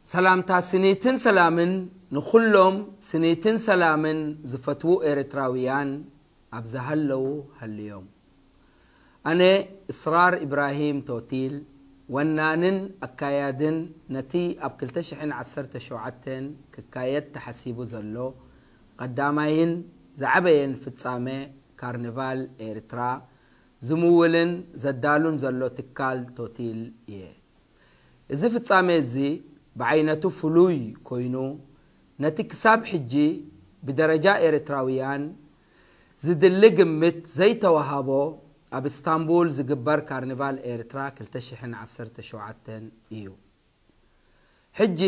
ሰላምታ ስኒትን ሰላምን ንኹሎም ስኒትን ሰላምን ዝፈትዉ ኤርትራውያን ኣብ ዝሃለዉ ሃልዮም። ኣነ እስራር ኢብራሂም ቶቲል፣ ወናንን ኣካያድን ነቲ ኣብ ክልተ ሽሕን ዓሰርተ ሸውዓተን ክካየድ ተሓሲቡ ዘሎ ቀዳማይን ዝዓበየን ፍጻመ ካርኒቫል ኤርትራ ዝምውልን ዘዳሉን ዘሎ ትካል ቶቲል እየ። እዚ ፍጻሜ እዚ ብዓይነቱ ፍሉይ ኮይኑ፣ ነቲ ክሳብ ሕጂ ብደረጃ ኤርትራውያን ዝድሊ ግምት ዘይተዋሃቦ ኣብ እስታንቡል ዝግበር ካርኒቫል ኤርትራ ክልተ ሽሕን ዓሰርተ ሸውዓተን እዩ። ሕጂ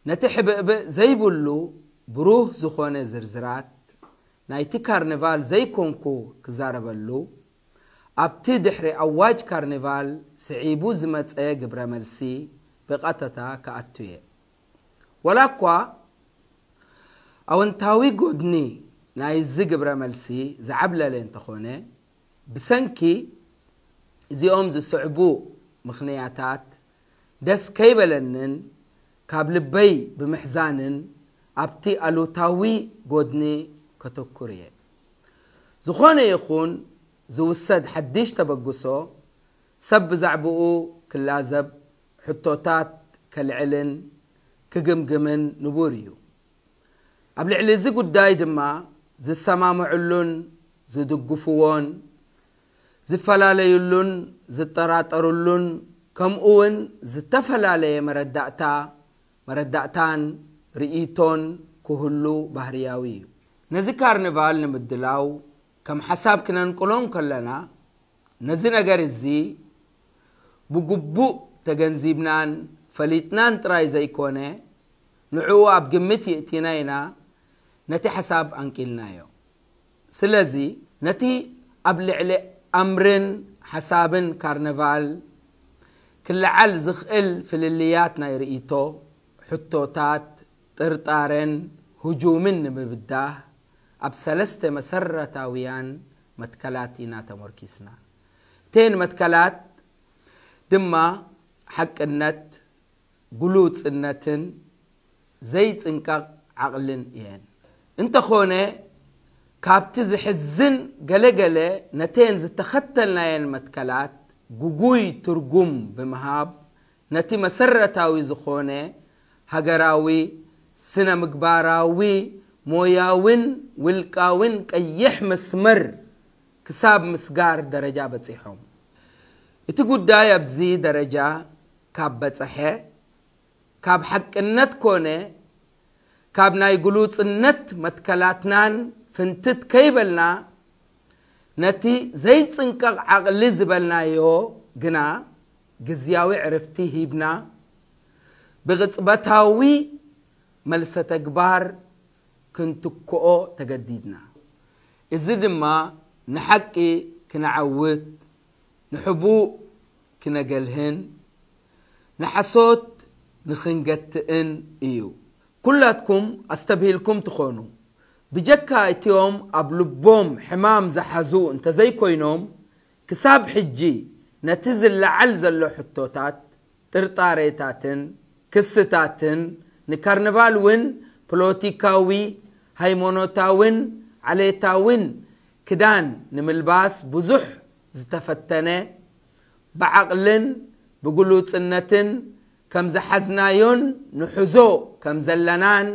ነቲ ሕብእብእ ዘይብሉ ብሩህ ዝኾነ ዝርዝራት ናይቲ ካርኒቫል ዘይኮንኩ ክዛረበሉ፣ ኣብቲ ድሕሪ ኣዋጅ ካርኒቫል ስዒቡ ዝመጸ ግብረ መልሲ ብቐጥታ ክኣቱ እየ። ወላ እኳ ኣወንታዊ ጎድኒ ናይዚ ግብረ መልሲ ዝዓብለለ እንተኾነ፣ ብሰንኪ እዚኦም ዝስዕቡ ምኽንያታት ደስ ከይበለንን ካብ ልበይ ብምሕዛንን ኣብቲ ኣሉታዊ ጎድኒ ከተኩር እየ። ዝኾነ ይኹን ዝውሰድ ሓድሽ ተበግሶ ሰብ ብዛዕባኡ ክላዘብ፣ ሕቶታት ከልዕልን ክግምግምን ንቡር እዩ። ኣብ ልዕሊ እዚ ጉዳይ ድማ ዝሰማምዕሉን ዝድግፍዎን ዝፈላለዩሉን ዝጠራጠሩሉን ከምኡ እውን ዝተፈላለየ መረዳእታ መረዳእታን ርእይቶን ክህሉ ባህርያዊ እዩ። ነዚ ካርኒቫል ንምድላው ከም ሓሳብ ክነንቅሎ እንከለና፣ ነዚ ነገር እዚ ብግቡእ ተገንዚብናን ፈሊጥናን ጥራይ ዘይኮነ፣ ንዕኡ ኣብ ግምት የእቲና ኢና ነቲ ሓሳብ ኣንቂልናዮ። ስለዚ ነቲ ኣብ ልዕሊ ኣምርን ሓሳብን ካርኒቫል ክለዓል ዝኽእል ፍልልያት ናይ ርእይቶ፣ ሕቶታት፣ ጥርጣረን ህጁምን ንምብዳህ ኣብ ሰለስተ መሰረታውያን መትከላት ኢና ተመርኪስና። እተን መትከላት ድማ ሓቅነት፣ ግሉጽነትን ዘይጽንቀቕ ዓቕልን እየን። እንተኾነ ካብቲ ዝሕዝን ገለገለ ነተን ዝተኸተልናየን መትከላት ግጉይ ትርጉም ብምሃብ ነቲ መሰረታዊ ዝኾነ ሃገራዊ፣ ስነ ምግባራዊ፣ ሞያውን ውልቃውን ቀይሕ መስመር ክሳብ ምስጋር ደረጃ በጺሖም። እቲ ጉዳይ ኣብዚ ደረጃ ካብ በጸሐ፣ ካብ ሓቅነት ኮነ ካብ ናይ ግሉጽነት መትከላትናን ፍንትት ከይበልና፣ ነቲ ዘይጽንቀቕ ዓቕሊ ዝበልናዮ ግና ግዝያዊ ዕርፍቲ ሂብና፣ ብቕጽበታዊ መልሰ ተግባር ክንትክኦ ተገዲድና። እዚ ድማ ንሓቂ ክነዓውት፣ ንሕቡእ ክነገልህን ንሓሶት ንኽንገትእን እዩ። ኩላትኩም ኣስተብሂልኩም ትኾኑ፣ ብጀካ እቲኦም ኣብ ልቦም ሕማም ዝሓዙ እንተዘይኮይኖም፣ ክሳብ ሕጂ ነቲ ዝለዓል ዘሎ ሕቶታት፣ ጥርጣሬታትን ክስታትን ንካርኒቫል እውን ፖለቲካዊ፣ ሃይማኖታውን ዓሌታውን ክዳን ንምልባስ ብዙሕ ዝተፈተነ፣ ብዓቕልን ብግሉጽነትን ከም ዝሓዝናዮን ንሕዞ ከም ዘለናን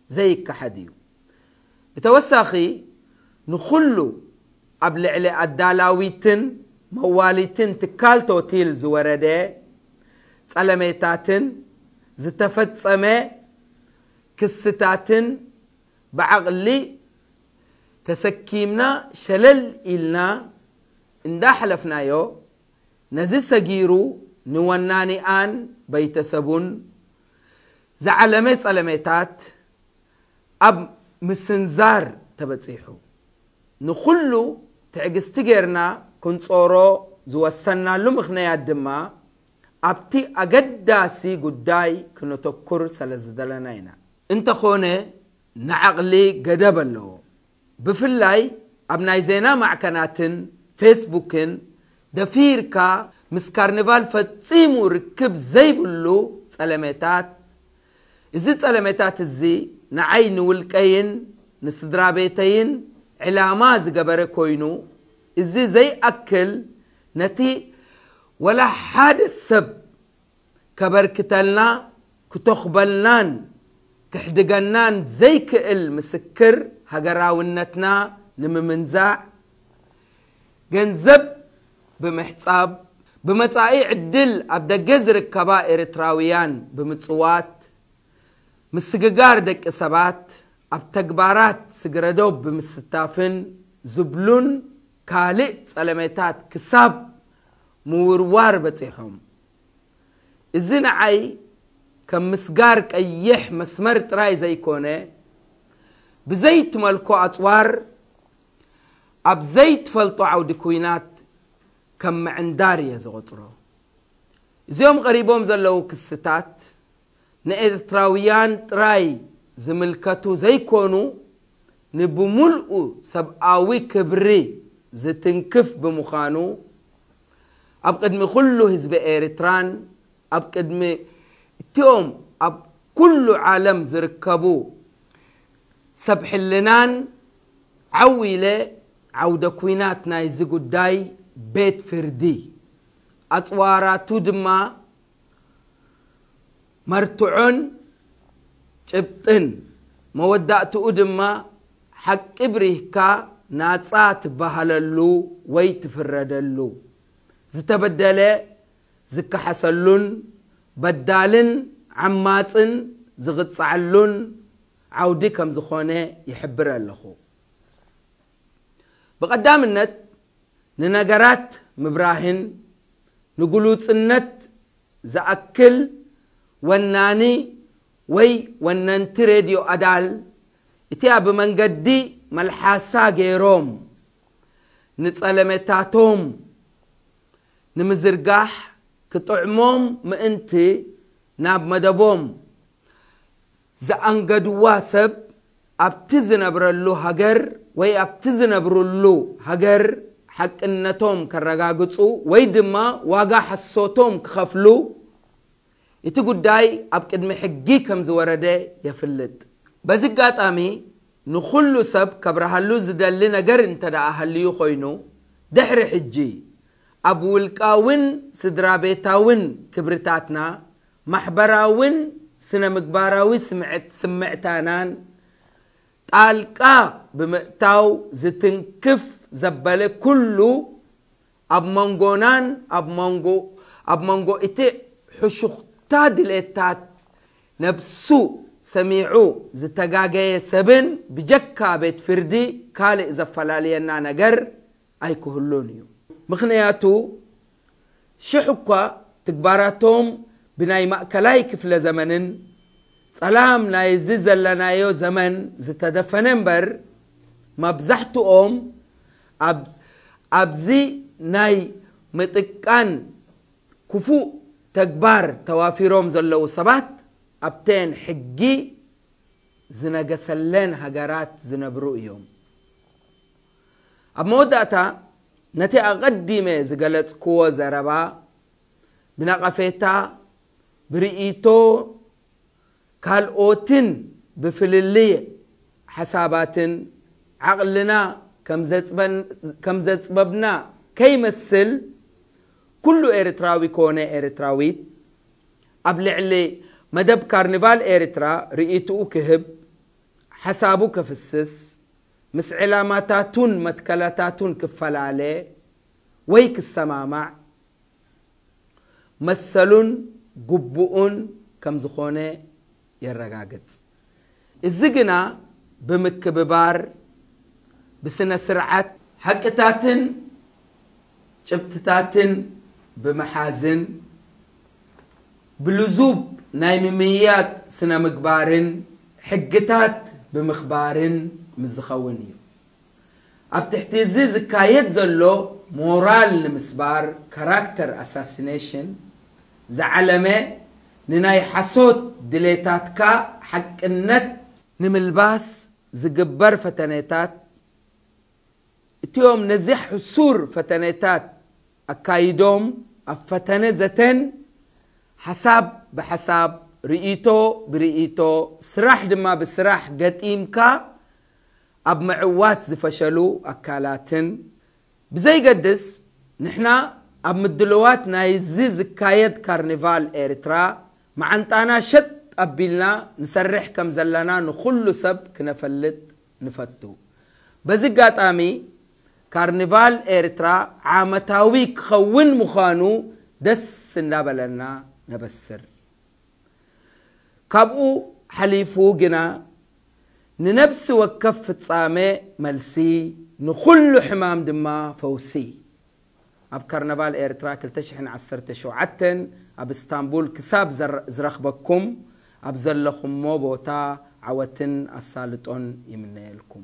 ዘይከሓድ እዩ። ብተወሳኺ ንኹሉ ኣብ ልዕሊ ኣዳላዊትን መዋሊትን ትካል ቶቲል ዝወረደ ጸለሜታትን ዝተፈጸመ ክስታትን ብዓቕሊ ተሰኪምና ሸለል ኢልና እንዳሕለፍናዮ፣ ነዚ ሰጊሩ ንወናኒኣን በይተሰቡን ዝዓለመ ጸለሜታት ኣብ ምስንዛር ተበጺሑ። ንኹሉ ትዕግስቲ ጌርና ክንጾሮ ዝወሰናሉ ምኽንያት ድማ ኣብቲ ኣገዳሲ ጉዳይ ክነተኩር ስለ ዝደለና ኢና። እንተኾነ ንዓቕሊ ገደብ ኣለዎ። ብፍላይ ኣብ ናይ ዜና ማዕከናትን ፌስቡክን ደፊርካ ምስ ካርኒቫል ፈጺሙ ርክብ ዘይብሉ ጸለሜታት እዚ ጸለመታት እዚ ንዓይ ንውልቀይን ንስድራ ቤተይን ዕላማ ዝገበረ ኮይኑ፣ እዚ ዘይኣክል ነቲ ወላ ሓደ ሰብ ከበርክተልና፣ ክተኽበልናን ክሕድገናን ዘይክእል ምስክር ሃገራውነትና ንምምንዛዕ፣ ገንዘብ ብምሕጻብ፣ ብመጻኢ ዕድል ኣብ ደገ ዝርከባ ኤርትራውያን ብምጽዋት፣ ምስግጋር ደቂ ሰባት ኣብ ተግባራት ስግረዶብ ብምስታፍን ዝብሉን ካልእ ጸለመታት ክሳብ ምውርዋር በጺሖም። እዚ ንዓይ ከም ምስጋር ቀይሕ መስመር ጥራይ ዘይኮነ፣ ብዘይትመልኮ ኣጽዋር ኣብ ዘይትፈልጦ ዓውዲ ኲናት ከም ምዕንዳር እየ ዝቖጽሮ። እዚኦም ቀሪቦም ዘለዉ ክስታት ንኤርትራውያን ጥራይ ዝምልከቱ ዘይኮኑ፣ ንብምልኡ ሰብኣዊ ክብሪ ዝትንክፍ ብምዃኑ፣ ኣብ ቅድሚ ኩሉ ህዝቢ ኤርትራን ኣብ ቅድሚ እቲኦም ኣብ ኩሉ ዓለም ዝርከቡ ሰብ ሕልናን ዓው ኢለ፣ ዓውደ ኲናት ናይዚ ጉዳይ ቤት ፍርዲ፣ ኣጽዋራቱ ድማ መርትዖን ጭብጥን፣ መወዳእትኡ ድማ ሓቂ ብሪህካ ናጻ ትበሃለሉ ወይ ትፍረደሉ፣ ዝተበደለ ዝከሓሰሉን በዳልን ዓማጽን ዝቕጻዓሉን ዓውዲ ከም ዝኾነ ይሕብር ኣለኹ። ብቐዳምነት ንነገራት ምብራህን ንግሉጽነት ዝኣክል ወናኒ ወይ ወነንቲ ሬድዮ ኣዳል፣ እቲኣ ብመንገዲ መልሓሳ ገይሮም ንጸለመታቶም ንምዝርጋሕ ክጥዕሞም ምእንቲ ናብ መደቦም ዘኣንገድዋ ሰብ ኣብቲ ዝነብረሉ ሃገር ወይ ኣብቲ ዝነብርሉ ሃገር ሓቅነቶም ከረጋግጹ ወይ ድማ ዋጋ ሓሶቶም ክኸፍሉ እቲ ጉዳይ ኣብ ቅድሚ ሕጊ ከም ዝወረደ የፍልጥ። በዚ ኣጋጣሚ ንኹሉ ሰብ ከብርሃሉ ዝደሊ ነገር እንተ ደኣ ሃልዩ ኮይኑ፣ ድሕሪ ሕጂ ኣብ ውልቃውን ስድራ ቤታውን ክብርታትና፣ ማሕበራውን ስነ ምግባራዊ ስምዕት-፣ ስምዕታናን ጣልቃ ብምእታው ዝትንክፍ ዘበለ ኩሉ፣ ኣብ መንጎናን ኣብ መንጎ፣ ኣብ መንጎ እቲ ሕሹኽታ ድሌታት ነብሱ ሰሚዑ ዝተጋገየ ሰብን ብጀካ ቤት ፍርዲ ካልእ ዘፈላልየና ነገር ኣይክህሉን እዩ። ምኽንያቱ ሽሕ እኳ ትግባራቶም ብናይ ማእከላይ ክፍለ ዘመንን ጸላም ናይዚ ዘለናዮ ዘመን ዝተደፈነ እምበር፣ መብዛሕትኦም ኣብ-፣ ኣብዚ ናይ ምጥቃን ክፉእ ተግባር ተዋፊሮም ዘለዉ ሰባት ኣብተን ሕጊ ዝነገሰለን ሃገራት ዝነብሩ እዮም። ኣብ መወዳእታ ነቲ ኣቐዲመ ዝገለጽክዎ ዘረባ ብነቐፌታ፣ ብርእይቶ ካልኦትን ብፍልልይ ሓሳባትን ዓቕልና ከም ዘጽበን-፣ ከም ዘጽበብና ከይመስል፣ ኩሉ ኤርትራዊ ኮነ ኤርትራዊት ኣብ ልዕሊ መደብ ካርኒቫል ኤርትራ ርእይትኡ ክህብ፣ ሓሳቡ ከፍስስ፣ ምስ ዕላማታቱን መትከላታቱን ክፈላለ ወይ ክሰማማዕ መሰሉን ግቡኡን ከም ዝኾነ የረጋግጽ። እዚ ግና ብምክብባር፣ ብስነ ስርዓት፣ ሓቅታትን ጭብጥታትን ብምሓዝን፣ ብልዙብ ናይ ምምይያጥ ስነ ምግባርን ሕግታት ብምኽባርን ምስ ዝኸውን እዩ። ኣብ ትሕቲ እዚ ዝካየድ ዘሎ ሞራል ንምስባር፣ ካራክተር ኣሳሲኔሽን፣ ዝዓለመ፣ ንናይ ሓሶት ድሌታትካ ሓቅነት ንምልባስ ዝግበር ፈተነታት፣ እቲኦም ነዚ ሕሱር ፈተነታት ኣካይዶም፣ ኣብ ፈተነ ዘተን ሓሳብ ብሓሳብ ርእይቶ ብርእይቶ፣ ስራሕ ድማ ብስራሕ ገጢምካ ኣብ ምዕዋት ዝፈሸሉ ኣካላትን ብዘይገድስ፣ ንሕና ኣብ ምድልዋት ናይዚ ዝካየድ ካርኒቫል ኤርትራ መዓንጣና ሸጥ ኣቢልና ንሰርሕ ከም ዘለና ንኹሉ ሰብ ክነፈልጥ ንፈቱ። በዚ ኣጋጣሚ፣ ካርኒቫል ኤርትራ ዓመታዊ ክኸውን ምዃኑ ደስ እንዳበለና ነበስር። ካብኡ ሓሊፉ ግና፣ ንነብሲ ወከፍ ፍጻመ መልሲ፣ ንኹሉ ሕማም ድማ ፈውሲ። ኣብ ካርናቫል ኤርትራ ክልተ ሽሕን ዓሰርተ ሸውዓተን ኣብ እስታንቡል ክሳብ ዘር-፣ ዝረኽበኩም፣ ኣብ ዘለኹሞ ቦታ ዓወትን ኣሳልጦን ይምነየልኩም።